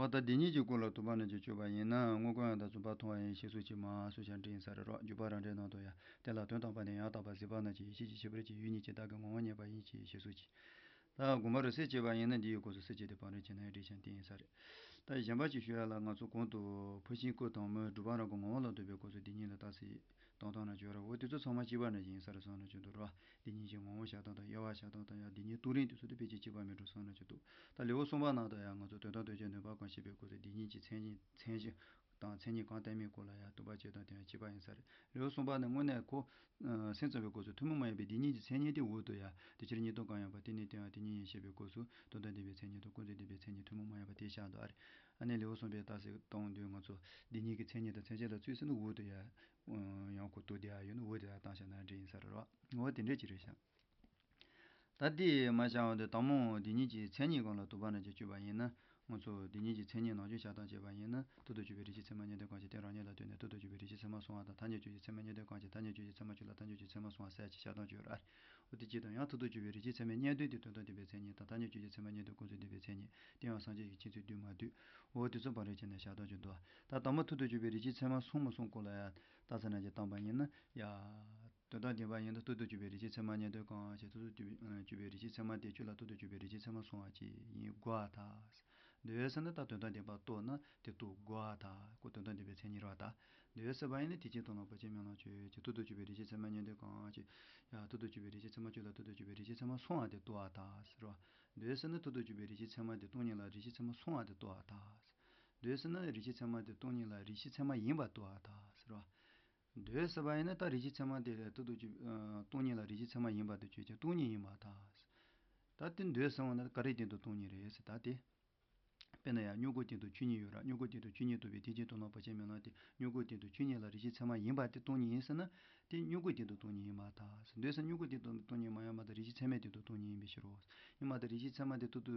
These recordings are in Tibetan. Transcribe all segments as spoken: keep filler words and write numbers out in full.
ད་འདི་གཉིས་ཀྱི་སྐོར་ལ་དུ་བ་ན་ཅིག་བཅུག་པ་ཡིན་ན། དངོས་ཀུན་ཡང་དག་རྫུན་པ་མཐོང་བ་ཡིན་ཞེས་སོགས་ཀྱིས་མ་སོགས་ཀྱང་འདྲེན་ས་རེད་རོ། འཇུག་པ་རང་འདྲའི་ནང་དུ་ཡང་། དེ་ལ་དོན་དམ་པ་ནི་ཡང་དག་པར་གཟིགས་པ་རྣམས་ཀྱི་ཡེ་ཤེས་ཀྱི་ཁྱད་པར་གྱིས་ཡུལ་གཉིས་ཀྱི་བདག་གི་ངོ་བོ་བརྙེས་པ་ཡིན་གྱི་ཞེས་སོགས་ཀྱིས། ད་དགོངས་པ་རུ་གསལ་བྱེད་པ་ཡིན་ན་འདི་ཡི་སྐབས་སུ་གསལ་བྱེད་དེ་བང་རིམ་བྱས་ན་ཡང་འགྲིག་ཀྱང་དེ་ཡིན་ས་རེད། ད་གཞན་པ་ཅིག་ཞུ་ཡ་ལ། ང་ཚོ་གོང་དུ་ཕར་ཕྱིན་སྐབས་དང་པོའི་སྒྲུབ་པ་རང་གི་ངོ་བོ་ལ་ལྟོས་པའི་སྐབས་སུ་འདི་གཉིས་ལ་རྟགས་གསལ་བཏང་སྟངས་ན་བརྗོད་ར། འོ་དེ་ཚོ་ཚང་མ་གཅིག་པ་ནང་བཞིན་ཡིན་ས་རེད་བསམ་ན་ཅི་འདུག་ར། འདི་གཉིས་ཀྱི་ངོ་བོ་བཞག་སྟངས་དང་དབྱེ་བ་བཞག་སྟངས་དང་ཡང་འདི་གཉིས་རྟོགས་རིམ་དེ་ཚོ་དེ་ཕལ་ཆེར་གཅིག་པ་མིན་འགྲོ་བསམ་ན་ཅི་འདུག་ད་ལེའུ་གསུམ་པ་ནང་དུ་ཡང་ང་ཚོ་དོན་དམ་དོན་བྱེད་ནུས་པ་གང་ཤེས་པའི་སྐབས་སུ་འདི་གཉིས་ཀྱི་མཚན་ཉིད་མཚན་གཞི་དང་མཚན་ཉིད་གང་བསྟན་མིན་སྐོར་ལ་ཡང་དུ་བ་བྱེད་སྟངས་དེ་ཡང་གཅིག་པ་ཡིན་ས་རེད། ལེའུ་གསུམ་པ་ནི་དངོས་གནས་ཁོ་ཨ་སེམས་ཙམ་པའི་སྐབས་སུ་ཐུན་མོང་མ་ཡིན་པའི་འདི་གཉིས་ཀྱི་མཚན་ཉིད་དེ་འོག་ཏུ་ཡང་དེ་ཕྱིར་གཉིས་སྟོང་གང་ཡང་པ་དེ་ནི་དེའང་དེ་ཉིད་ཡིན་ཞེས་པའི་སྐབས་སུ་དོན་དམ་བདེན་པའི་མཚན་ཉིད་དང་ཀུན་རྫོབ་བདེན་པའི་མཚན་ཉིད་ཐུན་མོང་མ་ཡིན་པ་དེ་བཞག་འདུག་ཨ་རེ། ཨ་ནི་ལེའུ་གསུམ་པའི་རྟགས་གསལ་གཏོང་དུས་ང་ཚོ་འདི་གཉིས་ཀྱི་མཚན་ཉིད་དང་མཚན་གཞི་ལ་ཚུད་ཟིན་ནས་འོག་ཏུ་ཡང་ཡང་ཁོ་ཐུག་བསྡད་ཡ་ཡོད་ན་འོག་དེ་ལ་བཏང་བཞག་ན་འགྲིག་ཡིན་ས་རེད་རོ། འོ་དེ་འདྲས་ཅིག་རེད་ཤག་ད་དེ་མ་བྱ་བ་འདི་དང་མོ་འདི་གཉིས་ཀྱི་མཚན་ཉིད་སྒང་ལ་དུ་བ་ན་ཅིག་བཅུག་པ་ཡིན་ན། ང་ཚོ་འདི་གཉིས་ཀྱི་མཚན་ཉིད་ནང་བཞིན་བྱ་སྟངས་བྱས་པ་ཡིན་ན། ཐུབ་ཏུ་གྱུར་པའི་རིགས་ཀྱི་ཚད་མ་གཉིས་ལྡན་གང་ཞིག་དེ་རང་ཉིད་ལ་ལྟོས་ནས་ཐུབ་ཏུ་གྱུར་པའི་རིགས་ཀྱི་ཚད་མ་སོང་བ་དང་། ཐ་སྙད་ཅན་གྱི་ཚད་མ་གཉིས་ལྡན་གང་ཞིག་ཐ་སྙད་ཅན་གྱི་ཚད་མ་གཅིག་ལ་ཐ་སྙད་ཅན་གྱི་ཚད་མ་སོང་བ་ཟེར་ཡ་ཅིག་བྱ་སྟངས་བྱས་ཡོད་རེད། འོ་དེ་གཅིག་དང་། ཡང་ཐུབ་ཏུ་གྱུར་པའི་རིགས་ཀྱི་ཚད་མའི་གཉིས་ལྡན་དེ་དོན་དམ་བདེན་པའི་མཚན་ཉིད་དང་། ཐ་སྙད་ཅན་གྱི་ཚད་མ་གཉིས་ལྡན་ཀུན་རྫོབ་བདེན་པའི་མཚན་ཉིད། དེ་ཡང་སངས་རྒྱས་ཀྱི་མཁྱེན་ཚུལ་བསྡུས་མ་བསྡུས། འོ་དེ་ཚོ་བང་རིམ་བྱས་ནས་བྱ་སྟངས་བྱས་འདུག་ད་དང་པོ་ཐུབ་ཏུ་གྱུར་པའི་རིགས་ཀྱི་ཚད་མ་གསུམ་མ་གསུམ་སྐོར་ལ་ཡང་བལྟས་ཚར་ན་ཅིག་བཏང་པ་ཡིན་ན། ཡ། དོན་དམ་བདེན་པ་ཡིན་ན་ཐུབ་ཏུ་གྱུར་པའི་རིགས་ཀྱི་ཚད་མ་གཉིས་ལྡན་གང་ཞིག་ཐུབ་ཏུ་གྱུར་པའི་རིགས་ཀྱི་ཚད་མ་དེ་ཆོས་ལ་ཐུབ་ཏུ་གྱུར་པའི་རིགས་ཀྱི་ཚད་མ་སོང་བ་ཅིག་ཡིན་དགོས་པར་ཐལ། འདོད་ཟེར་ན་ད་དོན་དམ་བདེན་པ་རྟོགས་ན་དེ་རྟོགས་དགོས་པར་ཐལ། ཁོ་དོན་དམ་བདེན་པའི་མཚན་ཉིད་རེད་པ། ད་འདོད་ཟེར་བ་ཡིན་ན་དེ་ཅིག་དང་ལོག་པ་ཅིག་མིན་ལོག་ཅིག་ཅིག་ཐུབ་ཏུ་གྱུར་པའི་རིགས་ཀྱི་ཚད་མ་གཉིས་ལྡན་གང་ཞིག་ཡ་ཐུབ་ཏུ་གྱུར་པའི་རིགས་ཀྱི་ཚད་མ་ཆོས་ལ་ཐུབ་ཏུ་གྱུར་པའི་རིགས་ཀྱི་ཚད་མ་སོང་བ་དེ་རྟོགས་པར་ཐལ་ཟེར་བ། འདོད་ཟེར་ན་ཐུབ་ཏུ་གྱུར་པའི་རིགས་ཀྱི་ཚད་མ་དེ་སྟོང་ཉིད་ལ་རིགས་ཀྱི་ཚད་མ་སོང་བ་དེ་རྟོགས་པར་ཐལ། འདོད་ཟེར་ན་རིགས་ཀྱི་ཚད་མ་དེ་སྟོང་ཉིད་ལ་རིགས་ཀྱི་ཚད་མ་ཡིན་པར་རྟོགས་པར་ཐལ་ཟེར་བ། འདོད་ཟེར་བ་ཡིན་ན་ད་རིགས་ཀྱི་ཚད་མ་དེ་ལ་ཐུབ་ཏུ་གྱུར་ཨ་སྟོང་ཉིད་ལ་རིགས་ཀྱི་ཚད་མ་ཡིན་པར་དུ་ཆོས་ཅན། སྟོང་ཉིད་ཡིན་པར་ཐལ། ད་དེ་འདོད་ཟེར་བ་ན་ག་རེའི་སྟེང་དུ་སྟོང་ཉིད་རེད་ཟེར། ད་དེ། དཔེར་ན་ཡང་མྱུ་གུའི་སྟེང་དུ་ཆོས་ཉིད་ཡོད་ར། མྱུ་གུའི་སྟེང་དུ་ཆོས་ཉིད་རྟོགས་པའི་ཐེག་ཆེན་དོན་ལ་བར་ཆད་མེད་ལམ་དེ། མྱུ་གུའི་སྟེང་དུ་ཆོས་ཉིད་ལ་རིགས་ཀྱི་ཚད་མ་ཡིན་པ་དེ་སྟོང་ཉིད་ཡིན་ཟེར་ན། དེ་མྱུ་གུའི་སྟེང་དུ་སྟོང་ཉིད་ཡིན་པར་ཐལ། འདོད་ཟེར་མྱུ་གུའི་སྟེང་དུ་སྟོང་ཉིད་མ་ཡིན་པར་ཐལ། རིགས་ཀྱི་ཚད་མའི་སྟེང་དུ་སྟོང་ཉིད་ཡིན་པའི་ཕྱིར་རོ། ཡིན་པར་ཐལ། རིགས་ཀྱི་ཚད་མ་དེ་ཐུབ་ཏུ་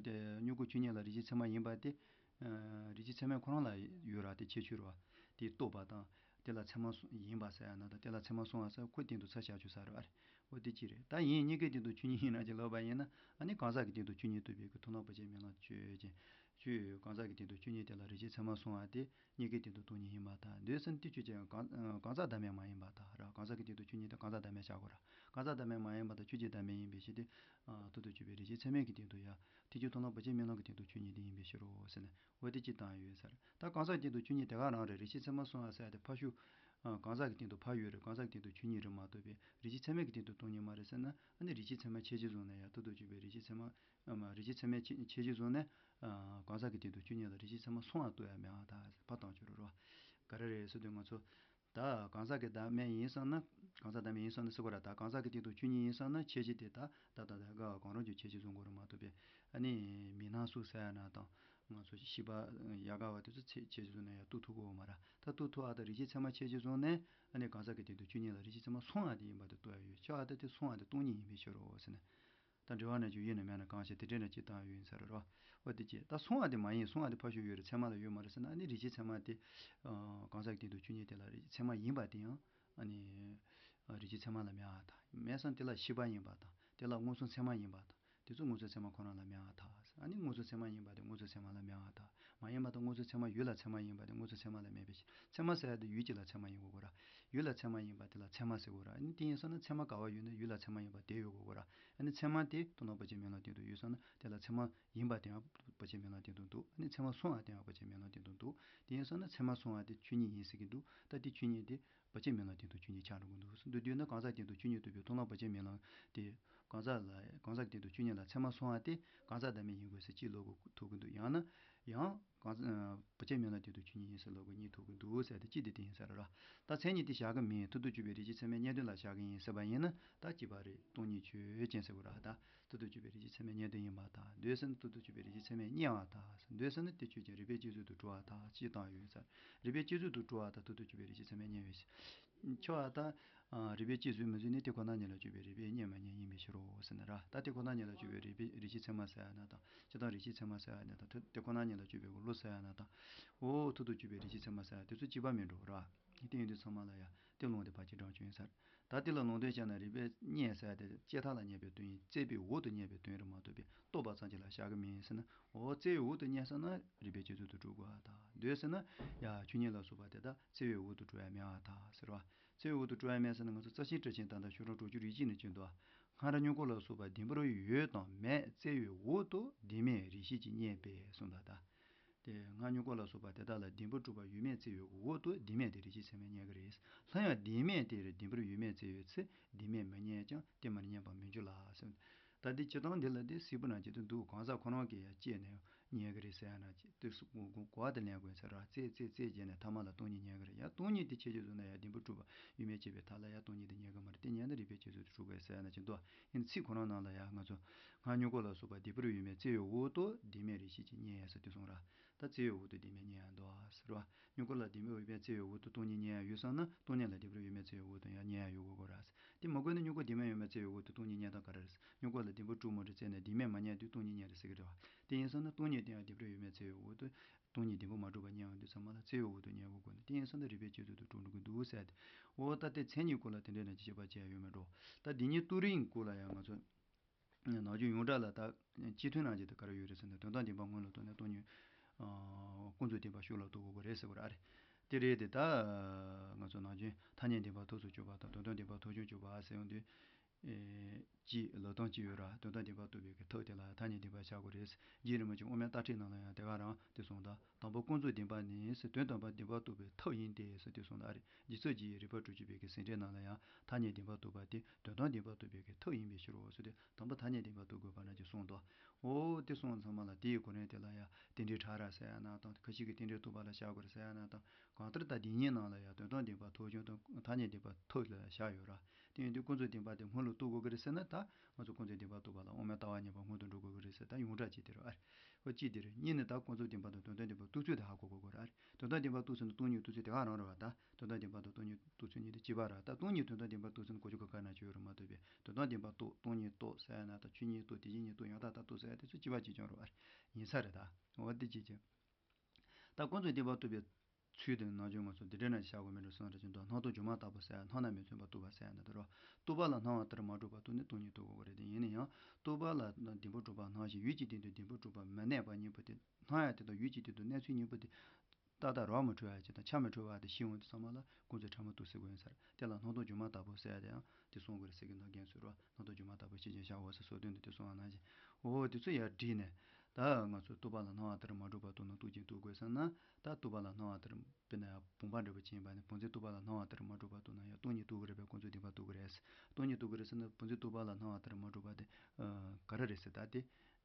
དེ་མྱུ་གུ་ཆོས་ཉིད་ལ་རིགས་ཀྱི་ཚད་མ་ཡིན་པ་དེ། ཨ་རིགས་ཀྱི་ཚད་མ་ཁོ་རང་ལ་ཡོད་ར། དེ་ཁྱད་ཆོས་རེད་པ། དེ་རྟོགས་པ་དང་། དེ་ལ་ཚད་མ་སོང་ཡིན་པ་ཟེར་ཡ་ན་དང་། དེ་ལ་ཚད་མ་སོང་བ་ཟེར་ཁོའི་སྟེང་དུ་ཚར་བཞག་རྒྱུ་ས་རེད་པ། འོ་དེ་གཅིག་རེད། ད་ཡིན་གཉིས་ཀའི་སྟེང་དུ་ཆོས་ཉིད་ཡིན་ན་ཅིག་ལབ་པ་ཡིན་ན། ཨ་ནི་གང་ཟག་གི་སྟེང་དུ་ཆོས་ཉིད་རྟོགས་པའི་གི་མཐོང་ལམ་བར་ཆད་མེད་ལམ་ཆོས་ཅན། ཆོས་གང་ཟག་གི་སྟེང་དུ་ཆོས་ཉིད་དེ་ལ་རིགས་ཀྱི་ཚད་མ་སོང་བ་དེ་གཉིས་ཀའི་སྟེང་དུ་སྟོང་ཉིད་ཡིན་པར་ཐལ། འདོད་ཟེར་ན་དེ་ཆོས་ཅན། གང་གང་ཟག་བདག་མེད་མ་ཡིན་པར་ཐལ་ར། གང་ཟག་གི་སྟེང་དུ་ཆོས་ཉིད་དེ་གང་ཟག་བདག་མེད་བཞག་དགོས་ར། གང་ཟག་བདག་མེད་མ་ཡིན་པར་ཐལ། ཆོས་ཅན་བདག་མེད་ཡིན་པའི་ཕྱིར་ཏེ། ཨ་ཐུབ་ཏུ་གྱུར་པའི་རིགས་ཀྱི་ཚད་མའི་གི་སྟེང་དུ་ཡང་ཐེག་ཆེན་མཐོང་ལམ་བར་ཆད་མེད་ལམ་གྱི་སྟེང་དུ་ཆོས་ཉིད་དེ་ཡིན་པའི་ཕྱིར་རོ་ཟེར་ནས། འོ་དེ་གཅིག་བཏང་ཡོད་ཟེར། ད་གང་ཟག་སྟེང་དུ་ཆོས་ཉིད་དེ་ག་རང་རེད། རིགས་ཀྱི་ཚད་མ་སོང་བ་ཟེར་ཡ་དེ་ཕར་ཞོག་ཨ་གང་ཟག་གི་སྟེང་དུ་ཕར་ཡོད་རེད། གང་ཟག་གི་སྟེང་དུ་ཆོས་ཉིད་རེད་མ་གཏོགས་པའི་རིགས་ཀྱི་ཚད་མའི་གི་སྟེང་དུ་སྟོང་ཉིད་མ་རེད་ཟེར་ན། ཨ་ནི་རིགས་ཀྱི་ཚད་མ་ཁྱད་གཞི་བཟུང་ནས་ཡང་ཐུབ་ཏུ་གྱུར་པའི་རིགས་ཀྱི་ཚད་མ་ཨ་མ་རིགས་ཀྱི་ཚད་མའི་ཁྱད་ཁྱད་གཞི་བཟུང་ནས། ཨ་གང་ཟག་གི་སྟེང་དུ་ཆོས་ཉིད་ལ་རིགས་ཀྱི་ཚད་མ་སོང་བ་རྟོགས་ཡ་མེད་པར་ཐལ། ཕར་བཏང་ཆོག་རེད་རོ། ག་རེ་རེད་ཟེར་དུས་ང་ཚོ། ད་གང་ཟག་གི་བདག་མེད་ཡིན་བསམ་ན། གང་ཟག་བདག་མེད་ཡིན་བསམ་ན་ཟེར་དགོས་ར། ད་གང་ཟག་གི་སྟེང་དུ་ཆོས་ཉིད་ཡིན་བསམ་ན་ཁྱད་གཞི་དེ་ད་ད་ད་ག་གང་རུང་གི་ཁྱད་གཞི་བཟུང་དགོས་རེད་མ་གཏོགས་པའི། ཨ་ནི་མི་སྣ་སུ་ཟེར་ཡ་ན་དང་། ང་ཚོ་ཤེས་པ་ཡག་ག་བ་དེ་ཚོ་ཚེ་ཁྱད་གཞི་བཟུང་ནས་ཡང་རྟོགས་ཐུབ་ཀྱི་ཡོད་མ་རེད། ད་རྟོགས་ཐུབ་པ་དང་རིགས་ཀྱི་ཚད་མ་ཁྱད་གཞི་བཟུང་ནས། ཨ་ནི་གང་ཟག་གི་སྟེང་དུ་ཆོས་ཉིད་ལ་རིགས་ཀྱི་ཚད་མ་སོང་བ་དེ་ཡིན་པ་དེ་རྟོགས་ཡ་ཡོད། ཆོས་ཨ་ད་དེ་སོང་བ་དེ་སྟོང་ཉིད་ཡིན་པའི་ཕྱིར་རོ་ཟེར་ནས། ད་འགྲེལ་བ་ན་ཅིག་ཡོད་ན་མེད་ན་གང་ཞིག་དེ་འདྲས་ན་ཅིག་བཏང་ཡོད་ཡིན་ས་རེད་རོ། འོ་དེ་ཅི་ད་སོང་བ་དེ་མ་ཡིན། སོང་བ་དེ་ཕར་ཞོག་ཡོད་རེད། ཚད་མ་ལ་ཡོད་མ་རེད་ཟེར་ན། ཨ་ནི་རིགས་ཀྱི་ཚད་མ་དེ་ཨ་གང་ཟག་གི་སྟེང་དུ་ཆོས་ཉིད་དེ་ལ་རིགས་ཀྱི་ཚད་མ་ཡིན་པ་དེ་ཡང་ཨ་ནི་ཨ་རིགས་ཀྱི་ཚད་མ་ལ་མེད་པར་ཐལ། མེད་བསམ་དེ་ལ་ཤེས་པ་ཡིན་པར་ཐལ། དེ་ལ་མངོན་སུམ་ཚད་མ་ཡིན་པར་ཐལ། དེ་ཚོ་མངོན་སུམ་ཚད་མ་ཁོ་རང་ལ་མེད་པར་ཐལ། ཨ་ནི་མངོན་སུམ་ཚད་མ་ཡིན་པ་དེ་མངོན་སུམ་ཚད་མ་ལ་མེད་པར་ཐལ། མ་ཡིན་པ་དང་མངོན་སུམ་ཚད་མ་ཡུལ་ལ་ཚད་མ་ཡིན་པ་དེ་མངོན་སུམ་ཚད་མ་ལ་མེད་པའི་ཕྱིར། ཚད་མ་ཟེར་ཡ་དེ་ཡུལ་གཅིག་ལ་ཚད་མ་ཡིན་དགོས་གོ་ར། ཡུལ་ལ་ཚད་མ་ཡིན་པ་དེ་ལ་ཚད་མ་ཟེར་དགོས་ར། ཨ་ནི་དེ་ཡིན་སོང་ན་ཚད་མ་ག་བ་ཡོད་ན་ཡུལ་ལ་ཚད་མ་ཡིན་པ་དེ་ཡོད་དགོས་གོ་ར། ཨ་ནི་ཚད་མ་དེ་མཐོང་ལམ་བར་ཆད་མེད་ལམ་སྟེང་དུ་ཡོད་སོང་ན་དེ་ལ་ཚད་མ་ཡིན་པ་དེའང་བར་ཆད་མེད་ལམ་སྟེང་དུ་འདུག་ཨ་ནི་ཚད་མ་སོང་བ་དེའང་བར་ཆད་མེད་ལམ་སྟེང་དུ་འདུག་དེ་ཡིན་སོང་ན་ཚད་མ་སོང་བ་དེ་ཆོས་ཉིད་ཡིན་ཟེར་གྱི་འདུག་ད་དེ་ཆོས་ཉིད་དེ་བར་ཆད་མེད་ལམ་སྟེང་དུ་ཆོས་ཉིད་ཆགས་འགྲོ་གི་འདུག་འདུག་དུས་ན་གང་ཟག་སྟེང་དུ་ཆོས་ཉིད་རྟོགས་པའི་མཐོང་ལམ་བར་ཆད་མེད་ལམ་དེ། གང་ཟག་ལ་གང་ཟག་སྟེང་དུ་ཆོས་ཉིད་ལ་ཚད་མ་སོང་བ་དེ་གང་ཟག་བདག་མེད་ཡིན་དགོས་ཟེར་གཅིག་ལབ་དགོས་ཐུག་གི་འདུག་ཡང་ན་ཡང་གང་ཟག་བར་ཆད་མེད་ལམ་སྟེང་དུ་ཆོས་ཉིད་ཡིན་ཟེར་ལབ་དགོས་གཉིས་ཐུག་གི་འདུག་ཟེར་དེ་གཅིག་དེ་དེ་ཡིན་ས་རེད་ར། ད་མཚན་ཉིད་དེ་བཞག་གི་མིན། ཐུབ་ཏུ་གྱུར་པའི་རིགས་ཀྱི་ཚད་མའི་གཉིས་ལྡན་ལ་བཞག་གི་ཡིན་ཟེར་བ་ཡིན་ན་ད་གཅིག་པ་རེད། སྟོང་ཉིད་ཆོས་ཅན་ཟེར་དགོས་ར། ད་ཐུབ་ཏུ་གྱུར་པའི་རིགས་ཀྱི་ཚད་མའི་གཉིས་ལྡན་ཡིན་པར་ཐལ། འདོད་ཟེར་ན་ཐུབ་ཏུ་གྱུར་པའི་རིགས་ཀྱི་ཚད་མས་བརྙས་པར་ཐལ། འདོད་ཟེར་ན་དེ་ཆོས་ཅན། རིགས་པས་གཅིག་བཟོད་དུ་གྲུབ་པར་ཐལ། ཅེས་བཏང་ཡོད་ཟེར། རིགས་པས་གཅིག་བཟོད་དུ་གྲུབ་པར་ཐལ། ཐུབ་ཏུ་གྱུར་པའི་རིགས་ཀྱི་ཚད་མས་བརྙས་པའི་ཕྱིར། ཁྱོད་ཨ་ད། ཨ་རིགས་པས་གཅིག་བཟོད་མི་བཟོད་ནི་དེ་ཁོ་ན་ཉིད་ལ་གྱུར་པའི་རིགས་པས་བརྙས་མ་བརྙས་ཡིན་པའི་ཕྱིར་རོ་ཟེར་ན་ར། ད་དེ་ཁོ་ན་ཉིད་ལ་གྱུར་པའི་རིགས་པས་རིགས་ཀྱི་ཚད་མ་ཟེར་ཡ་ན་དང་། སྤྱིར་བཏང་རིགས་ཀྱི་ཚད་མ་ཟེར་ཡ་ན་དང་། ཐུ་དེ་ཁོ་ན་ཉིད་ལ་གྱུར་པའི་བློ་ཟེར་ཡ་ན་དང་། འོ་ཐུབ་ཏུ་གྱུར་པའི་རིགས་ཀྱི་ཚད་མ་ཟེར་ཡ་དེ་ཚོ་གཅིག་པ་མིན་འགྲོ་ར། དེ་ཡིན་དུས་ཚང་མ་ལ་ཡ་དེ་ལུང་དེ་ཕར་གཅིག་དྲངས་བྱུང་ཡིན་ས་རེད། ད་དེ་ལ་ལུང་འདྲེན་བྱས་ན་རིགས་པས་རྙེད་ཟེར་ཏེ་བྱེ་བྲག་ལ་རྙེད་པའི་དོན་ཡིན། བཙལ་བའི་འོག་ཏུ་རྙེད་པའི་དོན་རེད་མ་གཏོགས་པའི་རྟོགས་པ་ཙམ་གྱིས་ལ་བཞག་གི་མིན་ཟེར་ན། འོ་བཙལ་བའི་འོག་ཏུ་རྙེད་སོང་ན་རིགས་པས་དཔྱད་བཟོད་དུ་གྲུབ་དགོས་པ་དང་། འདོད་ཟེར་ན་ཡ་ཆོས་ཉིད་ལ་སོགས་པ་དེ་དག་བཙལ་བའི་འོག་ཏུ་གྲུབ་ཡ་མེད་པ་དང་ཟེར་བ། བཙལ་བའི་འོག་ཏུ་གྲུབ་ཡ་མེད་ཟེར་ན་ང་ཚོ་རྩ་ཤེ་སྒྲ་ཆེན་ད་ལྟ་ཤོག་གྲངས་དྲུག་ཅུ་རེ་གཅིག་ནས་བྱོན་འདུག་སྔར་སྙུང་གུ་ལ་སོགས་པ་བདེན་པར་ཡོད་དང་མེད་བཙལ་བའི་འོག་ཏུ་བདེན་མེད་རིགས་ཤེས་ཀྱིས་རྙེད་པས་གསུངས་པ་དང་། དེ་སྔར་སྙུང་གུ་ལ་སོགས་པ་དེ་དག་ལ་བདེན་པར་གྲུབ་པ་ཡོད་མེད་བཙལ་བའི་འོག་ཏུ་བདེན་མེད་དེ་རིགས་ཤེས་ཚད་མས་རྙེད་ཀྱི་རེད། སླར་ཡང་བདེན་མེད་དེ་བདེན་པར་ཡོད་མེད་བཙལ་བའི་ཚེ་བདེན་མེད་མི་རྙེད་ཀྱང་དེ་མ་རྙེད་པར་མི་འགྱུར་ལ་ཟེར། ད་འདི་སྤྱིར་བཏང་འདི་ལ་དེ་སྲིད་པ་ནང་བཞིན་དུ་འདུག་གང་ཟག་ཁོ་རང་གིས་ཡང་དཔྱད་ནས་རྙེད་ཀྱི་རེད་ཟེར་ཡ་ན་དེ་གོ་བ་དེ་ལེན་དགོས་ཟེར་ར། བཙལ་བཙལ་བཙལ་བྱས་ནས་ཐ་མ་ལ་སྟོང་ཉིད་རྙེད་ཀྱི་རེད། ཡང་སྟོང་ཉིད་དེ་ཁྱད་ཆོས་བཟུང་ན་ཡང་བདེན་པར་གྲུབ་པ་ཡོད་མེད་དཔྱད་པའི་ཐད་ལ་ཡང་སྟོང་ཉིད་དེ་རྙེད་ཀྱི་མ་རེད། དེ་རྙེད་ན་རིགས་པས་དཔྱད་བཟོད་དུ་གྲུབ་དགོས་ཟེར་ཡ་ན་ཅི་འདུག་ཡིན་ཚིག་ཁོ་རང་ནང་ལ་ཡང་ང་ཚོ་སྔར་སྙུང་གུ་ལ་སོགས་པ་བདེན་པར་ཡོད་མེད་བཙལ་བའི་འོག་ཏུ་བདེན་མེད་རིགས་ཤེས་ཀྱིས་རྙེད་ཡ་ཟེར་དེ་གསུངས་ར། ད་བཙལ་བའི་འོག་ཏུ་བདེན་མེད་རྙེད་ཡ་འདུག་ཟེར་བ། སྙུང་གུ་ལ་བདེན་པར་ཡོད་མེད་བཙལ་བའི་འོག་ཏུ་སྟོང་ཉིད་རྙེད་ཡ་ཡོད་སོང་ན་སྟོང་ཉིད་ལ་བདེན་པར་ཡོད་མེད་བཙལ་བའི་འོག་ཏུ་ཡང་རྙེད་ཡ་ཡོད་དགོས་དགོས་ར་ཟེར། དེ་མ་དགོས་ན་སྙུང་གུ་བདེན་མེད་ཡོད་མེད་བཙལ་བའི་འོག་ཏུ་སྟོང་ཉིད་རྙེད་སྟངས་ག་རེ་རེད་ཟེར། སྙུང་གུ་ལ་བདེན་པར་གྲུབ་མ་གྲུབ་བཙལ་ནས་བདེན་མེད་མ་རྙེད་དུས་སྟོང་ཉིད་རྙེད་རེད་ཟེར་གྱི་རེད་བ། དེ་ཡིན་སོང་ན་སྟོང་ཉིད་དེ་ཡང་བདེན་པར་ཡོད་མེད་བཙལ་བའི་འོག་ཏུ་སྟོང་ཉིད་བདེན་པར་མ་གྲུབ་པ་རྙེད་ཡོང་དུས་ཚང་མ་ལ་བཙལ་བའི་འོག་ཏུ་རྙེད་དགོས་དགོས་ནི། དེ་ཡིན་སོང་ན་རིགས་པས་དཔྱད་བཟོད་དུ་གྲུབ་འགྲོ་གི་འདུག་ཟེར་ཏེ། འོ་ད་ལྟའི་མཚན་ཉིད་སྐོར་ལ་དེ་འདྲའི་ནང་གི་དཔྱད་པ་བྱས་ཡོད་མེད་འགྲོ། ད་འདི་ཉིད་ཏུ་རིང་སྐོར་ལ་ཡང་ང་ཚོ་ནམ་རྒྱུན་ཡོངས་གྲགས་ལ་ད་སྤྱི་མཐུན་ནང་བཞིན་དུ་ག་རེ་ཡོད་རེད་ཟེར་ན། དོན་དམ་བདེན་པ་སྔོན་ལ་རྟོགས་ནས་སྟོང་ཉིད་ཀུན་རྫོབ་བདེན་པ་ཕྱོགས་ལ་རྟོགས་དགོས་ཀྱི་རེད་ཟེར་བ་རེད། དེ་རེད་དེ། ད་ང་ཚོ་ནམ་རྒྱུན་ཐ་སྙད་བདེན་པ་ཐོབ་སུ་གྱུར་པ་དང་དོན་དམ་བདེན་པ་ཐོབ་བྱུང་གྱུར་པ་ཟེར་ཡོང་དུས། ཨེ། གཅིག་ལབ་སྟངས་གཅིག་ཡོད་ར། དོན་དམ་བདེན་པ་རྟོགས་པའི་གི་ཐབས་དེ་ལ་ཐ་སྙད་བདེན་པ་བཞག་དགོས་རེད། རྗེ་རིན་པོ་ཆེ་དབུ་མའི་ལྟ་ཁྲིད་ནང་ལ་ཡང་དེ་ག་རང་དེ་གསུངས་དང་། དང་པོ་ཀུན་རྫོབ་བདེན་པ་ནི་དོན་དམ་པར་བདེན་པ་རྟོགས་པའི་ཐབས་ཡིན་ཏེ་ཟེར་དེ་གསུངས་དང་རེད། རྗེ་བཙུན་རྗེ་ཡི་རིགས་པ་དྲུག་ཅུ་པའི་གི་ཟིན་བྲིས་ནང་ལ་ཡང་ཐ་སྙད་བདེན་པ་རྟོགས་པ་དེ་དོན་དམ་བདེན་པ་རྟོགས་པའི་གི་ཐབས་ཡིན་པའི་ཕྱིར་རོ་ཟེར་ཏེ། དང་པོ་ཐ་སྙད་བདེན་པ་རྟོགས་དགོས་པ་ནང་བཞིན་གསུངས་དང་། འོ་དེ་གསུངས་ཚང་མ་ལ་དེའི་གོ་རིམ་དེ་ལ་ཡང་རྟེན་འབྲེལ་ཕྲ་རགས་ཟེར་ཡ་ན་དང་། ཁ་ཅིག་གིས་རྟེན་འབྲེལ་བཏོག་པ་ལ་བཞག་དགོས་རེད་ཟེར་ཡ་ན་དང་། གང་ལྟར་ད་འདི་གཉིས་ནང་ལ་ཡང་དོན་དམ་བདེན་པ་ཐོབ་བྱུང་དང་ཐ་སྙད་བདེན་པ་ཐོབ་ལ་བཞག་ཡོད་ར། དེ་ཡིན་དུས་ཀུན་རྫོབ་བདེན་པ་དེ་སྔོན་ལ་རྟོགས་དགོས་ཀྱི་རེད་ཟེར་ན། ད་ང་ཚོ་ཀུན་རྫོབ་བདེན་པ་རྟོགས་པ་ལ་དབུ་མའི་ལྟ་བ་ངེས་པ་སྔོན་དུ་འགྲོ་དགོས་ཀྱི་རེད་ཟེར། ད་ཡོངས་གྲགས་ཅིག་དེ་རེད་ཨ། འོ་གཅིག་དེ་རེད། གཉིས་ནི་ད་ཀུན་རྫོབ་བདེན་པ་དང་དོན་དམ་བདེན་པ་རྟོགས་ཚུལ་དེ་ཧ་གོ་དགོས་ཀྱི་རེད་ཨ། དོན་དམ་བདེན་པ་རྟོགས་ཚུལ་ནི་སྟོང་ཉིད་རྟོགས་ཚུལ་དེ་ག་རང་རེད་བ། ད་དོན་དམ་བདེན་པ་དང་སྟོང་ཉིད་རྟོགས་ཚུལ་གཉིས་དེ་གཅིག་པ་རེད། ད་སྟོང་ཉིད་དོན་དམ་བདེན་པ་རྟོགས་ཚུལ་ནི་གོ་རྒྱུ་ག་ག་ན་ཅི་ཡོད་རེད་མ་གཏོགས་པའི། དོན་དམ་བདེན་པ་རྟོགས། སྟོང་ཉིད་རྟོགས་ཟེར་ཡ་ན་ད་ཆོས་ཉིད་རྟོགས། དེ་བཞིན་ཉིད་རྟོགས། ཡང་དག་ལྟར་རྟོགས་ཟེར་ཡ་དེ་ཚོ་གཅིག་པ་གཅིག་རྐྱང་རེད་བ། ཡིན་ས་རེད་ད། འོ་དེ་གཅིག་གཅིག་ད་ཀུན་རྫོབ་བདེན་པ་རྟོགས་པའི་ཚུལ་དེ་ནམ་རྒྱུན་ང་ཚོ་འདི་འདྲ་ན་བཞག་དགོས་མེད་འགྲོ་སོང་རེད་ཅེས་འདུག་སྣང་སྟོང་སྒྱུ་མ་ལྟ་བུ་ཟེར་ཡ། སྣང་ན་མི་མཚོན་པ་རྟོགས་པ་ཟེར་ཡ་ན་དེ་རོ། རྟོག་པ་ལ་སྣང་བ་ལྟར་མ་གྲུབ་པ་རྟོགས་ནས་སྟོང་ཉིད་རྟོགས་དགོས་ཀྱི་རེད། དེ་ཡིན་ན་ཡང་རྟོག་པ་ལ་བདེན་པར་གྲུབ་པ་སྣང་ཞིང་ཡུལ་གྱི་སྟེང་དུ་བདེན་པར་གྲུབ་པ་མི་གནས་པ་གཉིས་པོ་དེ། སྣང་ཡ་དེ་དང་ཡུལ་གྱི་སྟེང་དུ་གནས་ཚུལ་གཉིས་པོ་དེ་ཏག་ཏག་ར་མི་འཕྲོད་ཡ་ཅིག་དང་ཆ་མི་འཕྲོད་པ་དེ་ཤེས་འོང་དུས་ཙམ་པ་ལ་ཀུན་རྫོབ་ཕྲ་མོ་རྟོགས་ཟེར་དགོས་ཡིན་ས་རེད། དེ་ལ་སྣང་སྟོང་སྒྱུ་མ་ལྟ་བུ་ཟེར་ཡ་དེ་ཡང་དེ་གསུང་དགོས་རེད་ཟེར་གྱི་འདུག་རྒན་ཚོས་རོ། སྣང་སྟོང་སྒྱུ་མ་ལྟ་བུ་ཤེས་བྱ་བཞག་འོ་ཟེར་སོགས་དོན་དུ་དེ་གསུང་བ་ནང་བཞིན། འོ་དེ་ཚོ་ཡར་བསྒྲིལ་ནས། ད་ང་ཚོས་རྟོག་པ་ལ་སྣང་བ་ལྟར་མ་གྲུབ་པ་རྟོགས་ན་རྟོག་གཅིག་རྟོགས་དགོས་བསམ་ན། ད་རྟོག་པ་ལ་སྣང་བ་ལྟར། དཔེར་ན་བུམ་པ་འདྲ་པོ་ཅིག་ཡིན་པ་ནི་བུམ་འཛིན་རྟོག་པ་ལ་སྣང་བ་ལྟར་མ་གྲུབ་པ་རྟོགས་ན་ཡང་སྟོང་ཉིད་རྟོགས་ཀྱི་རེད་པས་ཀུན་རྫོབ་བདེན་པ་རྟོགས་ཀྱི་རེད། སྟོང་ཉིད་རྟོགས་ཀྱི་རེད་ཟེར་ན་བུམ་འཛིན་རྟོག་པ་ལ་སྣང་བ་ལྟར་མ་གྲུབ་པ་དེ། ཨ། ག་རེ་རེད་ཟེར་ད་དེ།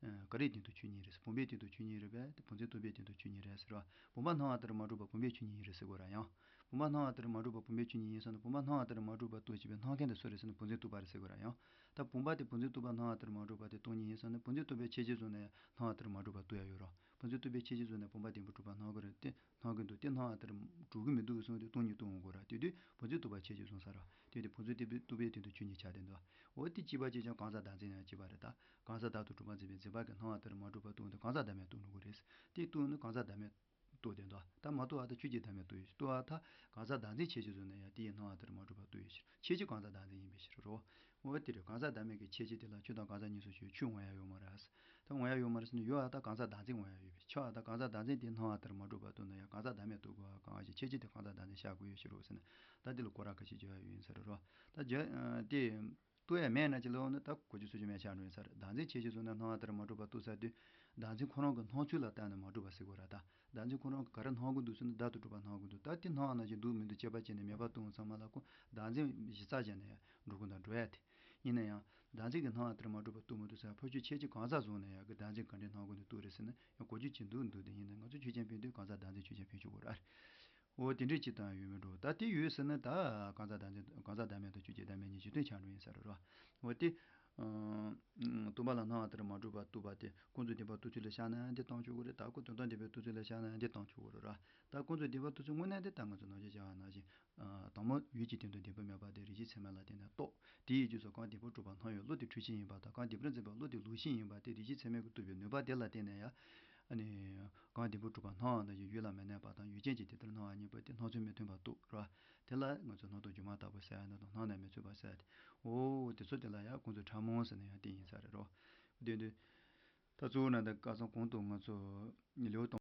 ཨ། ག་རེའི་སྟེང་དུ་ཆོས་ཉིད་རེད་ཟེར། བུམ་པའི་སྟེང་དུ་ཆོས་ཉིད་རེད་པས་དེ་བུམ་འཛིན་རྟོག་པའི་སྟེང་དུ་ཆོས་ཉིད་རེད་ཟེར་བ། བུམ་པ་སྣང་བ་ལྟར་མ་གྲུབ་པ་བུམ་པའི་ཆོས་ཉིད་ཡིན་རེད་ཟེར་དགོས་ར་ཡང་། བུམ་པ་སྣང་བ་ལྟར་མ་གྲུབ་པ་བུམ་པའི་ཆོས་ཉིད་ཡིན་ཟེར་ན་བུམ་པ་སྣང་བ་ལྟར་མ་གྲུབ་པ་རྟོགས་བྱེད་པའི་སྣང་མཁན་དེ་སུ་རེད་ཟེར་ན་བུམ་འཛིན་རྟོག་པ་རེད་ཟེར་དགོས་ར་ཡང་། ད་བུམ་པ་དེ་བུམ་འཛིན་རྟོག་པ་སྣང་བ་ལྟར་མ་གྲུབ་པ་དེ་སྟོང་ཉིད་ཡིན་ཟེར་ན་བུམ་འཛིན་རྟོག་པའི་ཁྱད་ཆོས་བཟུང་ནས་སྣང་བ་ལྟར་མ་གྲུབ་པ་རྟོགས་ཡ་ཡོད་ར། བུམ་འཛིན་རྟོག་པའི་ཁྱད་ཆོས་བཟུང་ནས་བུམ་པ་བདེན་པར་གྲུབ་པ་སྣང་གི་རེད་དེ། སྣང་གི་འདུག་དེ་སྣང་བ་ལྟར་གྲུབ་ཀྱི་མི་འདུག་གསུངས་ཏེ་སྟོང་ཉིད་རྟོགས་འོང་དགོས་ར། དེ་དུས་བུམ་འཛིན་རྟོག་པའི་ཁྱད་ཆོས་བཟུང་ས་ར། དེ་དུས་བུམ་འཛིན་རྟོག་པའི་སྟེང་དུ་ཆོས་ཉིད་ཆགས་བསྡད་འདུག་འོ་དེ་གཅིག་པ་གཅིག་རྐྱང་གང་ཟག་བདག་འཛིན་ཡང་གཅིག་པ་རེད་ད། གང་ཟག་བདག་ཏུ་གྲུབ་པར་འཛིན་པའི་འཛིན་པ་གི་སྣང་བ་ལྟར་མ་གྲུབ་པ་རྟོགས་ཏེ་གང་ཟག་བདག་མེད་རྟོགས་འགྲོ་གི་རེད། དེ་རྟོགས་ན་གང་ཟག་བདག་མེད་རྟོགས་བསྡད་འདུག་ད་མ་རྟོགས་པ་ད་ཆོས་ཅན་བདག་མེད་རྟོགས་ཡོད་ཕྱིར། རྟོགས་པ་ད་གང་ཟག་བདག་འཛིན་ཁྱད་ཆོས་བཟུང་ན་ཡང་དེ་ཡི་སྣང་བ་ལྟར་མ་གྲུབ་པ་རྟོགས་ཡོད་ཕྱིར། ཁྱད་ཆོས་གང་ཟག་བདག་འཛིན་ཡིན་པའི་ཕྱིར་རོ། འོ་དེ་རེད། གང་ཟག་བདག་མེད་ཀྱི་ཁྱད་ཆོས་དེ་ལ་ཆོས་དང་གང་ཟག་གཉིས་སུ་ཕྱེ་བའི་ཆོས་དབང་ཡང་ཡོད་མ་རེད། ད་དབང་ཡང་ཡོད་མ་རེད་ཟེར་ན་ཡོད་ཨ། ད་གང་ཟག་བདག་འཛིན་དབང་ཡང་ཡོད་པའི་ཕྱིར། ཨ། ད་གང་ཟག་བདག་འཛིན་དེ་སྣང་བ་ལྟར་མ་གྲུབ་པ་རྟོགས་ན་ཡང་གང་ཟག་བདག་མེད་རྟོགས་དགོས་ཨ། གང་ཞིག་ཁྱད་ཆོས་དེ་གང་ཟག་བདག་འཛིན་བཞག་དགོས་ཡོད་ཕྱིར་རོ་ཟེར་ན། ད་དེ་ལ་སྐོར་ར་ཁ་ཤས་བརྗོད་ཡ་ཡོད་ཡིན་ས་རེད་རོ། ད་བརྗོད་དེ། རྟོགས་ཡ་མེད་ན་ཅི་ལོ་ནི་ད་གོ་རྒྱུ་ཚོད་ཅིག་མེད་ཆགས་འགྲོ་ཡིན་ས་རེད། བདག་འཛིན་ཁྱད་ཆོས་བཟུང་ན་སྣང་བ་ལྟར་མ་གྲུབ་པ་རྟོགས་ཚར་དུས། བདག་འཛིན་ཁོ་རང་གི་སྣང་ཚུལ་ལ་བལྟས་ནས་མ་གྲུབ་པ་ཟེར་དགོས་ར། ད་བདག་འཛིན་ཁོ་རང་གིས་ག་རེ་སྣང་གི་འདུག་ཟེར་ན་བདག་ཏུ་གྲུབ་པ་སྣང་གི་འདུག་ད་དེ་སྣང་བ་ནང་བཞིན་འདུག་མི་འདུག་དཔྱད་པ་བྱས་ནས་མེད་པ་གཏོང་ཚང་མ་ལ་ཁོ་བདག་འཛིན་གཞི་རྩ་བྱས་ནས་འགྲོ་གི་འདུག་འགྲོ་ཡ་དེ། ཡིན་ན་ཡང་། བདག་འཛིན་གྱི་སྣང་བ་ལྟར་མ་གྲུབ་པ་རྟོགས་མི་ཐུབ་ས་ཕར་ཕྱོགས་ཁྱད་ཆོས་གང་ཟག་བཟུང་ན་ཡང་གི་བདག་འཛིན་ག་འདྲའི་སྣང་གི་འདུག་རྟོགས་རེད་ཟེར་ན་ཡང་གོ་རྒྱུ་ཅི་འདུག་འདུག་དེ་ཡིན་ན་ང་ཚོ་ཆོས་ཅན་ཕན་དུས་གང་ཟག་བདག་འཛིན་ཆོས་ཅན་ཕན་ཆོག་གི་རེད། འོ་དེ་འདྲའི་ཅི་ལྟར་ཡོད་མེད་འགྲོ། ད་དེ་ཡོད་ཟེར་ན་ད་གང་ཟག་བདག་འཛིན་གང་ཟག་བདག་མེད་དང་ཆོས་ཅན་བདག་མེད་གཉིས་གཞི་མཐུན་ཆགས་འགྲོ་ཡིན་ས་རེད་རོ། འོ་དེ། ཨ། རྟོག་པ་ལ་སྣང་བ་ལྟར་མ་གྲུབ་པ་རྟོགས་པ་དེ་ཀུན་རྫོབ་བདེན་པ་རྟོགས་ཚུལ་ལ་བཞག་ན་འདི་བཏང་ཆོག་གི་རེད། ད་ཁོ་དོན་དམ་བདེན་པའི་རྟོགས་ཚུལ་ལ་བཞག་ན་འདི་བཏང་ཆོག་གི་རེད་ར། ད་ཀུན་རྫོབ་བདེན་པ་རྟོགས་ཚུལ་དངོས་གནས་དེ་ད་ང་ཚོ་ནམ་རྒྱུན་བྱ་བ་ནང་བཞིན། ཨ། དང་པོ་ཡུལ་གྱི་སྟེང་དུ་བདེན་པ་མེད་པ་དེ་རིགས་ཤེས་ཚད་མ་ལ་བརྟེན་ནས་རྟོགས། དེའི་རྗེས་སུ་གང་བདེན་པར་གྲུབ་པ་སྣང་ཡོད་བློ་དེ་འཁྲུལ་ཆོས་ཡིན་པ་དང་། གང་བདེན་པར་འཛིན་པ་བློ་དེ་ལོག་ཤེས་ཡིན་པ་དེ་རིགས་ཤེས་ཚད་མས་ཀྱིས་རྟོགས་པའི་ནུས་པ་དེ་ལ་བརྟེན་ནས་ཡང་། ཨ་ནི་གང་བདེན་པར་གྲུབ་པ་སྣང་བ་དང་ཡུལ་ལ་མི་གནས་པ་དང་ཡུལ་ཅན་གྱི་དེ་ལྟར་སྣང་བ་གཉིས་པོ་དེ་སྣང་ཚུལ་མི་མཐུན་པར་རྟོགས་རེད་བ། དེ་ལ་ང་ཚོས་སྣང་སྟོང་སྒྱུ་མ་ལྟ་བུ་ཟེར་ཡ་ནི་དང་སྣང་ནས་མི་ཚུད་པ་ཟེར་ཡ་དེ། འོ་དེ་ཚོ་དེ་ལ་ཡང་ཀུན་རྫོབ་ཕྲ་མོ་ཟེར་ན་ཡང་དེ་ཡིན་ས་རེད་རོ། དེ་དུས་ད་གཙོ་བོ་ན་ད་ཁ་སང་གོང་དུ་ང་ཚོ་ལེའུ་སྟོང་།